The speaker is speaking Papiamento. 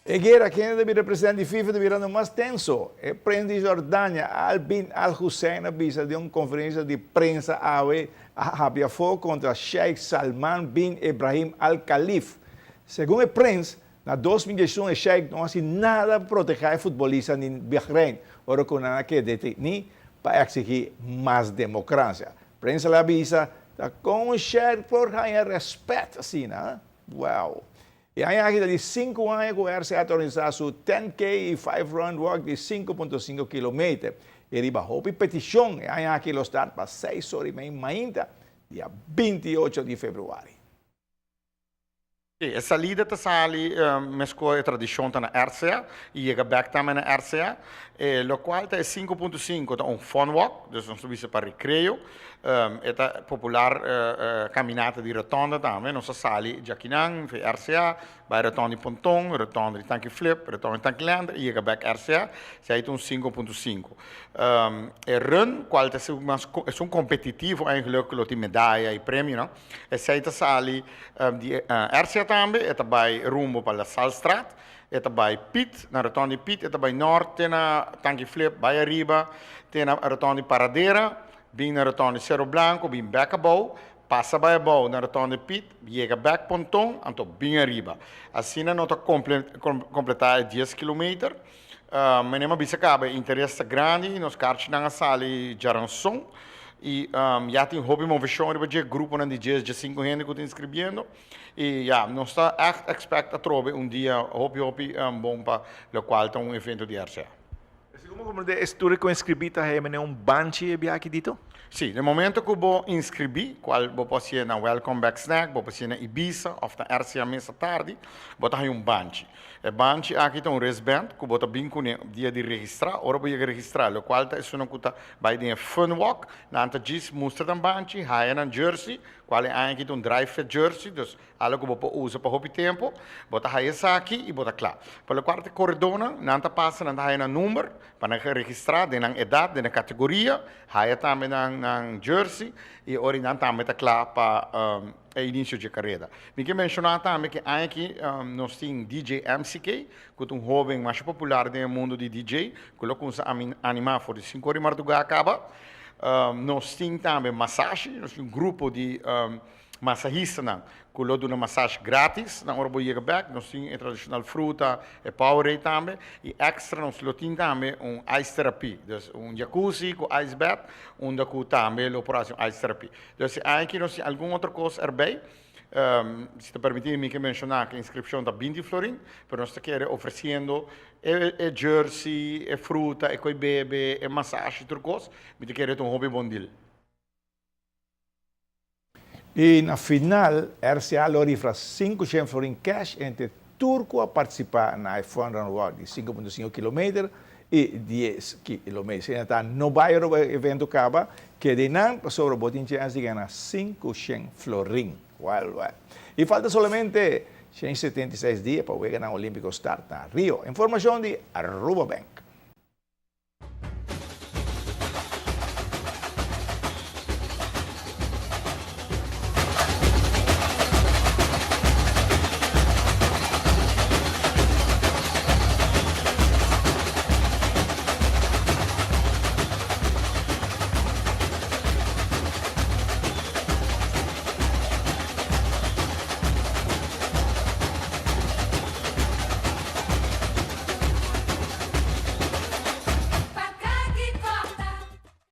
E guera kende ta bira presidente di FIFA ta birando mas tenso. E prens di Jordania, Al bin Al Hussein a bisa den un conferencia di prensa awe a habri afo contra Sheikh Salman bin Ibrahim Al Khalif. Segun e prens, na 2011 e Sheikh no haci nada pa proteha e futbolista di Bahrein ora cu nan a keda deteni pa exigi mas democracia. Prens a bisa ta con un Sheikh por haya respet asina? Wow! E aña aki ta di 5 aña ku RCA ta organisá su 10K i 5 Run Walk di 5.5 kilometer. I riba hopi petishon, e aña aki lo start pa 6 or i mei mainta, dia 28 di febrüari. Si, e salida ta sali meskos e tradishon ta na RCA i yega bèk tambe na RCA, e lokual ta e 5.5 ta un fun walk, dus nos ta bisa pa rekreo. E ta popular kaminata di rotonda tambe, nos a sali djakinan via RCA, bai rotonda di Ponton, rotonda di Tanki Flip, rotonda di Tanki Lender i yega bèk RCA, esei ta un 5.5. E run kual ta esun mas esun kompetitivo eigenlijk ku lo tin medaya i premionan, esei ta sali di RCA tambe, e ta bai rumbo pa La Salstraat, e ta bai Piet, na rotonda di Piet, e ta bai nort te na Tanki Flip, bai ariba te na rotonda di Paradera, bin na rotonda di Cerro Blanco, bin bek abou, pasa bai abou na rotonda di Piet, yega bek Ponton, anto bin ariba. Asina no ta kompletá e 10 kilometer. Meneer a bisa kaba e interes ta grandi, nos karchinan a sali djaranson i ya tin hopi moveshon riba dje, gruponan di 10, 15 hende ku ta inskribiendo. I ya, nos ta ègt expect atrobe un dia hopi hopi bon pa lokual ta un evento di RCA. Segun bo komprendé e tur ku inskribí ta hei mene un banchi e biaha dito? Si, den momento ku bo inskribí, kual bo por hasié na Welcome Back Snack, bo por hasié na Ibisa òf na RCA mes atardi, bo ta haña un banchi. E banchi aki ta un wristband ku bo ta bin kuné dia di registrá, ora bo yega registrá, lokual ta esunnan ku ta bai den e fun walk, nan ta djis mustra nan banchi, haya nan jersey, kual e aña aki ta un dry fit jersey, dus algo ku bo por usa pa hopi tempu, bo ta haya esaki i bo ta kla. Pa lokual ta e koredónan, nan ta pasa, nan ta haya nan number pa nan registrá den nan edat, den nan kategoria, haya tambe nan nan jersey i ora nan tambe ta kla pa e inisio dje kareda. Mi ke menshoná tambe ku e aña aki nos tin DJ MCK, ku ta un hóben masha popular den e mundu di DJ, ku lo kumsa animá for di sinku ora di mardugá kaba. Nos tin tambe masashi, nos tin un grupo di masahistanan ku lo duna masashi gratis na ora bo yega bek. Nos tin e tradishonal fruta, e Powerade tambe i èkstra nos lo tin tambe un ice therapy, dus un jacuzzi ku ice bed unda ku tambe lo por hasi un ice therapy. Dus si aki nos tin algun otro kos erbij, si ta permití mi ke menshoná ku inskripshon ta 20 florin, pero nos ta kere ofresiendo e jersey, e fruta, e koi bebe, e masashi, tur kos, mi ta kere ta un hopi bon deal. I na final, RCA lo rifra 500 florin cash entre tur ku a partisipá na e Fun Run Walk di 5.5 kilometer i 10 kilometer. Asina ta no bai ora e evento kaba, keda einan pasobra bo tin chèns di gana 500 florin. Wèl, wèl. I falta solamente 176 dia pa Weganan Olímpiko start na Rio. Informashon di Aruba Bank.